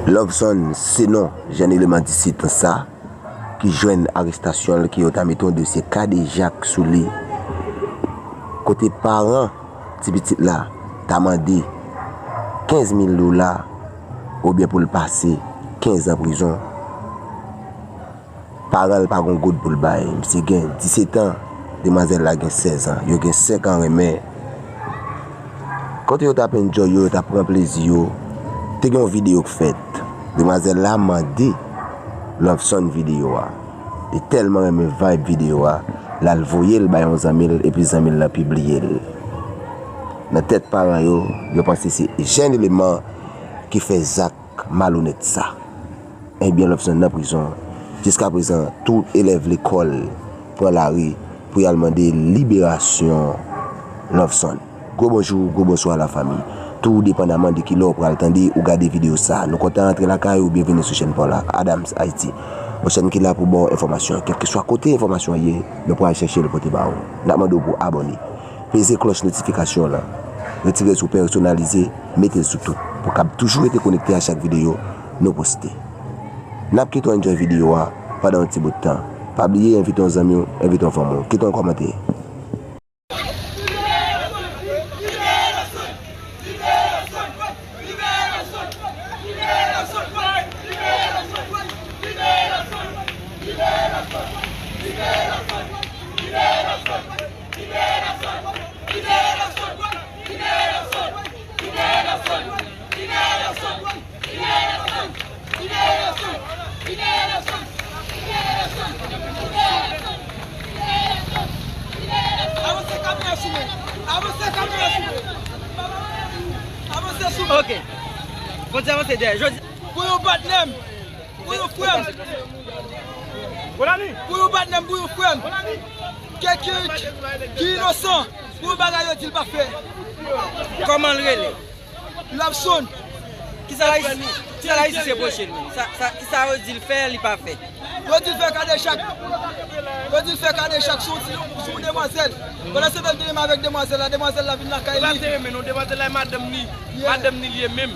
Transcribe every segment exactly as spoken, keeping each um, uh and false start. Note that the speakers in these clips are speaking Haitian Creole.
Loveson se non jèn eleman disèt an sa ki jwenn arestasyon l, ke yo ta mete yon dosye kadejak sou li, kote paran ti pitit la ta mande kenz mil dola oubyen pou l pase kenz an prizon. Paran l pa gen goud pou l bay. Misye gen disèt an, demwazèl la gen sèz an. Yo gen senk an renmen. Kote yo t ap enjoy yo, yo t ap pran plezi yo, te gen yon videyo k fèt. Demwazèl la mande Loveson videyo a. Li tèlman renmen vibe videyo a, l al voye l bay yon zanmi l, epi zanmi l lan pibliye l. Nan tèt paran yo, yo panse se jèn eleman ki fè zak malonèt sa. Ebyen, Loveson nan prizon. Jiskaprezan, tout elèv lekòl pran lari pou y al mande liberasyon Loveson. Gwo bonjou, gwo bonswa lafanmi. Tou depandaman de kilè w pral tande ou gade videyo sa, nou kontan antre lakay ou, byenveni sou chèn pa w la, Adams Haïti. Yon chèn ki la pou ba w enfòmasyon, kèlkeswa kote enfòmasyon an ye, nou pral chèche l pote ba w. N ap mande w pou abòne. Peze klòch notifikasyon w lan. Retire l sou pèsonalize, mete l sou tout. Pou w kab toujou rete konekte a chak videyo nou poste. N ap kite w enjoy videyo a pandan yon ti bout tan. Pa bliye envite yon zanmi w, envite yon fanmi w. Kite yon kòmantè. Avanse kamera sou mwen. Avanse kamera sou mwen. Avanse sou mwen. Ok. Kontinye avanse dèyè. Jodi. Pou yon patnè m. Pou yon frè m. Pou yon patnè m, pou yon frè m. Ki, ki, ki inosan. Pou yon bagay yo di l pa fè. Kòman l rele? Loveson. Kisa la isi, kisa la isi se pwoche l menm? Sa, sa, kisa yo di l fè, li pa fè? Yo di l fè kadejak. Yo di l fè kadejak sou ti, sou demwazèl. Pandan se tan l te renmen avèk demwazèl la, demwazèl la vin lakay li. Li pa te renmen non, demwazèl la e madanm ni. Yeah. Madanm ni li ye menm.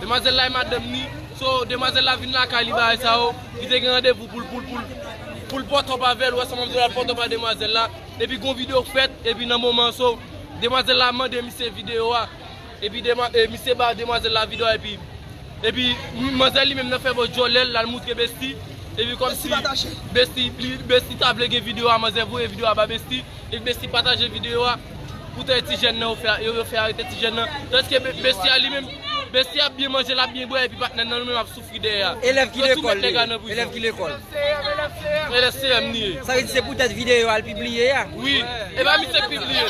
Demwazèl la e madanm ni. So, demwazèl la vin lakay li, bagay sa yo. Li te gen randevou pou l, pou l, pou l, pou l pòtòp avè l, ou wè sa m ap di w la, l pòtòp a demwazèl la. Epi gon videyo k fèt, epi nan moman so, demwazèl la mande misye videyo a. Epi demwa-, e, misye ba demwazèl la videyo a, epi, epi manzè li menm nan fè bò djòlè l, l al moutre Besti. Epi kòmsi Besti, li, Besti ta vle gen videyo a, manzè voye videyo a ba Besti. Epi Besti pataje videyo a. Poutèt ti jèn nan, yo fè, yo, yo fè arete ti jèn nan. Tandiske Be-, Besti a li menm, Besti ap byen manje, l ap byen bwè, epi patnè l nan li menm ap soufri dèyè a. Elèv ki lekòl li ye? Elèv ki lekòl? Elèv C M li ye. Sa vle di se poutèt videyo a l pibliye a? Wi. E pa misye k pibliye l. E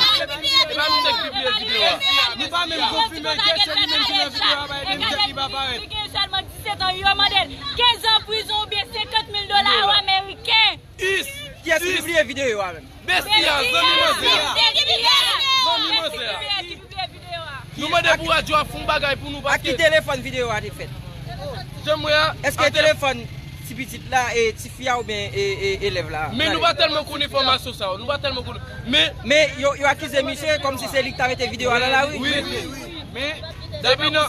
pa misye k pibliye l videyo a. Nou pa menm konfime ke se li menm ki nan videyo a, bay de tèt li pa parèt. Li gen sèlman disèt an, yo mande l kenz an prizon oubyen senkant mil dola ameriken. Kiyès ki pibliye videyo a menm? Besti a, zanmi manzè a. Zanmi manzè a. Nou mande pou radyo a fè yon bagay pou nou. Ak ki telefòn videyo a te fèt? Jan mwen a. Èske telefòn ti pitit la, e, ti fi a oubyen, e, e, elèv la? Men nou pa tèlman konn enfòmasyon sa yo. Nou pa tèlman konn. Men, men yo, yo akize misye kòmsi se li ki ta mete videyo a nan lari. Wi, wi, wi. Men, depi nan,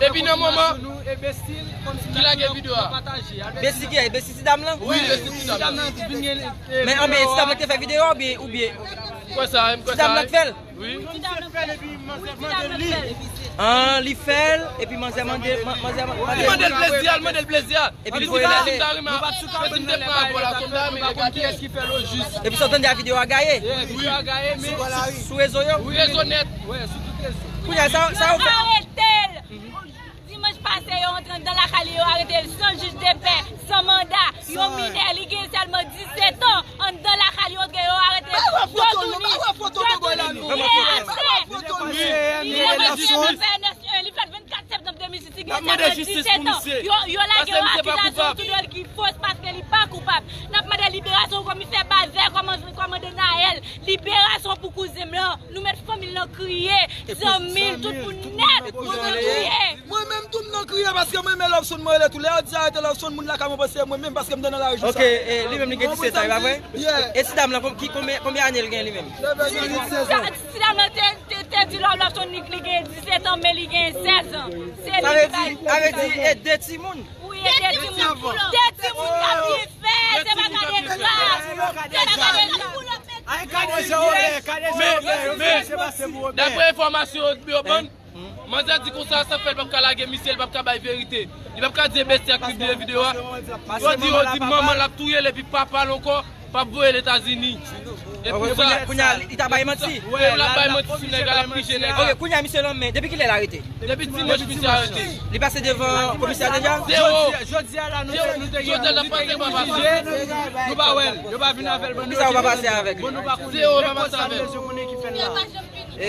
depi nan moman ki lage videyo a. Besti ki, Besti ti dam lan? Wi, Besti ti dam lan. Men anben, ti dam lan te fè videyo a oubyen, oubyen? Kwè sa, m kwè sa. Ti dam lan k fè l? Wi. An, li fè l, epi manzè mande, man-, manzè man-, mande. Li mande l plezi a, li mande l plezi a. Epi li voye l ale. Epi sa w tande a videyo a gaye? Wi. Sou, sou rezo yo? Wi, rezo nèt. Kounye a, sa, sa yo fè? Arete l! Dimanch pase, yo antre anndan lakay li, yo arete l san jij de pè, san manda. Yon minè, li gen sèlman disèt an. Anndan lakay li, yo antre, yo arete l. Yo tounen, yo tounen. Li atè. Li fè vennkat septanm de mil sis, li gen sèlman disèt an. Yo, yo lage yon akizasyon sou do l ki fos paske li pa koupab. N ap mande liberasyon komisè Bazè, kòman-, kòmandè Naël. Liberasyon pou kouzen m lan. Nou mèt fanmi l nan kriye, zanmi l, tout moun nèt, nou nan kriye. Mwen menm tou m nan kriye paske mwen renmen Loveson, mwen rele tou. Lè yo di arete Loveson, moun lakay mwen panse se mwen menm paske m te nan lari jou sa. Ok, e, li menm li gen disèt an, e pa vre? Yeah. E ti dam lan, kon-, ki, konbyen, konbyen ane l gen li menm? Ti dam lan te, te, te Ti Love Love Sonic li gen disèt an, men li gen sèz an. Se li ki bay. Sa vle di, sa vle di, e de timoun. Wi, e de timoun. De timoun k ap byen fè, se pa gade gras. Se pa gade gras. Men, men, daprè enfòmasyon yo ban, manzè di konsa, sa fè l p ap ka lage misye, l p ap ka bay verite. Li p ap ka di e bèstia k pibliye videyo a. Yo di, yo di manman l ap touye l epi papa l ankò p ap voye l Etazini. E pou sa, kounye a, li ta bay manti. Wi, l ap bay manti sou nèg la, l ap pije nèg la. Ok, kounye a, misye lanmen. Depi kilè l arete? Depi dimanch misye arete. Li pase devan komisè deja? Zero. Jodi a la, nou te, nou te gen, nou te gen pou nou jije, nou pa wè l. Yo pa vin avè l ban nou. Kisa yo pa pase avèk li? Bon, nou pa konnen. Zero, pa pase avè l. Yo konnen ki fè l la. E,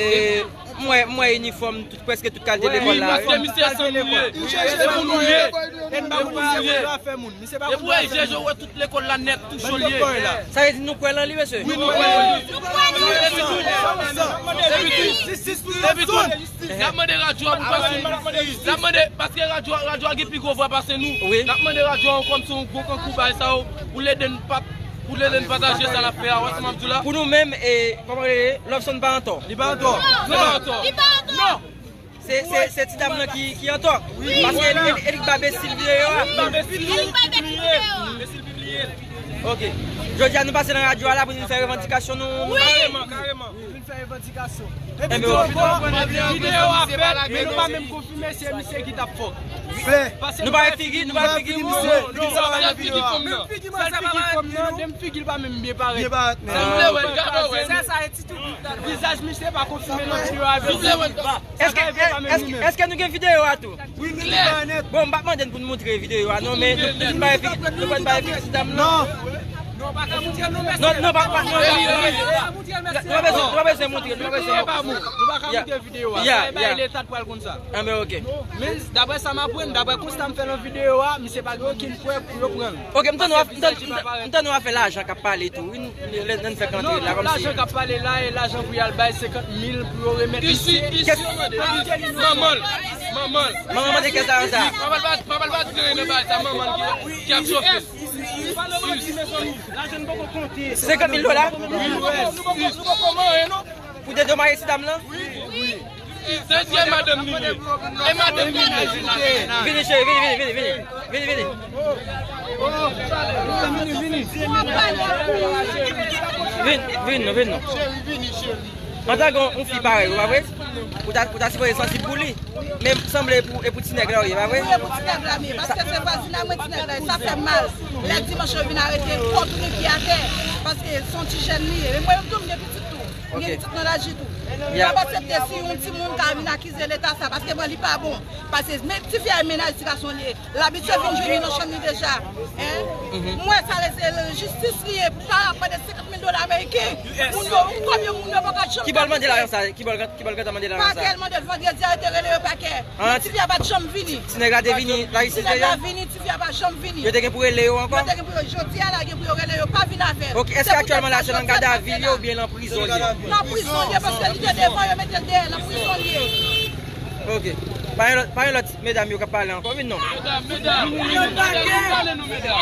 m wè, m wè inifòm tout, prèske tout kalite lekòl la. Wi, paske misye se pou nou li ye. Se pou nou li ye. E n pa konnen se pou nou afè moun. Misye pa konnen afè moun. Epi w wè, Jeje, w wè tout lekòl la nèt, tou cho l ye. Sa vle di nou kwè nan li, mesye? Wi, nou kwè nan li. Epi tou, epi tou, epi tou, n ap mande radyo a pou pase nou. N ap mande, paske radyo a, radyo a gen pi gwo vwa pase nou. Wi. N ap mande radyo a ankò, m se yon gwo kankou bagay sa yo, pou l ede n pa Pou l ede n pataje sa n ap fè a, w wè sa m ap di w la? Pou nou menm, e, kòman rele? Love Sonic pa antò. Li pa antò. Non, li pa antò. Non. Se, se, se ti dam nan ki, ki antò. Paske e, e, e li k ba Besil videyo a. Li k ba Besil. Li k ba Besil videyo a. Ok. Jodi a nou pase nan radyo a la pou nou fè revandikasyon nou. Wi. Kareman, kareman. Fè revandikasyon. Epi tou ankò, videyo a fèt, men nou pa menm konfime si se misye ki t ap fòk. Nou pa wè figi, nou pa wè figi misye. Menm figi kòm nan, menm figi l pa menm byen parèt. Vizaj misye pa konfime nan videyo a. Èske, èske, èske nou gen videyo a tou? Wi, nou gen nèt. Bon, m p ap mande n pou n montre videyo a non, men nou konn bay figi, nou konn bay figi ti dam nan. Non. Non, non, pa, pa, non, non. Nou pa bezwen, nou pa bezwen montre, nou pa bezwen montre. Nou pa ka montre videyo a. Sa e bay leta t pral konn sa. Ah, men ok. Men daprè sa m aprann, daprè konsta m fè nan videyo a, misye pa gen okenn prèv pou yo pran l. Ok, m tann w ap, m tann, m tann w ap fè lajan k ap pale tou. Wi, lè n fè kantre la kòmsi. Lajan k ap pale la, e lajan pou y al bay senkant mil pou yo remèt misye. Manman l, manman l. Manman mande kès lajan sa. Papa l pa, papa l pa t gen nan bagay sa, manman l ki, ki ap chofe l. Senkant mil dola? Pou dedomaje ti dam nan? Se, se madanm li ye. E madanm li ye. Vini, cheri, vini, vini, vini, vini. Vini, vini. Vin, vin non, vin non. Antanke yon fi parèy ou, pa vre? Ou ta, ou ta sipoze sansib pou li. Men sanble e pou, e pou ti nèg la ou ye, pa vre? Wi, e pou ti nèg la m ye, paske se vwazinay mwen ti nèg la ye, sa fè m mal. Lè dimanch yo vin arete l, kò tou gen pye atè, paske se yon ti jèn li ye. Men mwen menm tou, m gen pitit tou. M gen pitit nan laj li tou. M p ap aksepte si yon timoun ka vin akize leta sa, paske mwen li pa bon. Paske men, tifi a e mennaj ti gason li ye. L abitye vin jwenn li nan chanm li deja. Hein? M wè sa se jistis li ye pou pa ap mande senkant mil dola ameriken. Moun yo, kòm yo, moun yo pa ka janm. Ki bò l mande lajan sa? Ki bò l, ki bò l gentan mande lajan sa? Pakè l mande l vandredi a, yo te rele yo pakè. Men tifi a pa t janm vini. Ti nèg la te vini, la jistis deja? Ti nèg la vini, tifi a pa janm vini. Yo te gen pou rele yo ankò? Yo te gen pou yo, jodi a la, gen pou yo rele yo, pa vin avè l. Ok, èske aktyèlman la se nan gadavil yo oubyen nan prizon l ye? Nan prizon l ye, paske li te devan, yo mete l dèyè, nan prizon l ye. Ok. Pa gen lòt, pa gen lòt medam yo k ap pale ankò, vin non. Medam, medam, medam, pale nou, medam.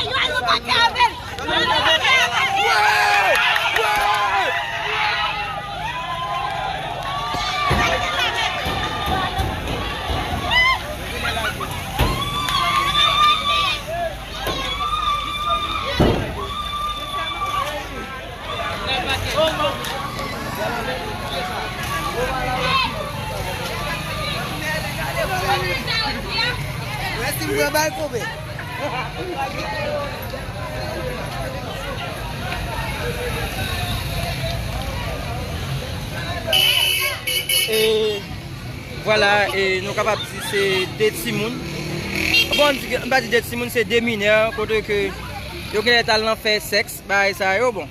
E vwala, e nou kapab di se de timoun. Bon, n di, n pa di de timoun, se de minè, kote ke yo genlè t al nan fè sèks, bagay sa yo, bon.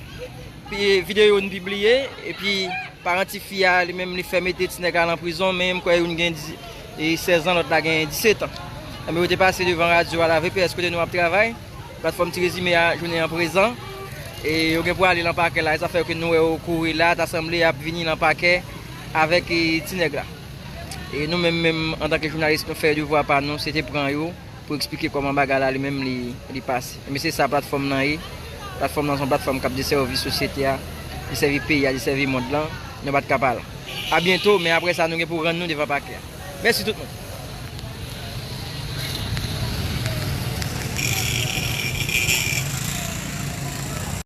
Pi, videyo yo n pibliye, epi paran tifi a, li menm, li fè mete ti nèg la nan prizon, men m kwè youn gen di, e, sèz an, lòt la gen disèt an. Enben, yo te pase devan radyo a la V P S kote nou ap travay, platfòm Ti Rezime a, jounen an prezan. E yo gen pou ale nan pakè la, e sa fè ke nou wè yo kouri la, ta sanble y ap vini nan pakè avèk, e, ti nèg la. E nou menm, menm, antanke jounalis, nou fè devwa pa nou, se te pran yo pou eksplike kòman bagay la li menm li, li pase. Men se sa platfòm nan ye. Platfòm nan se yon platfòm k ap desèvi sosyete a, desèvi peyi a, desèvi mond lan. Nou pa t ka pa la. A byento, men apre sa, nou gen pou rann nou devan pakè a. Mèsi tout moun.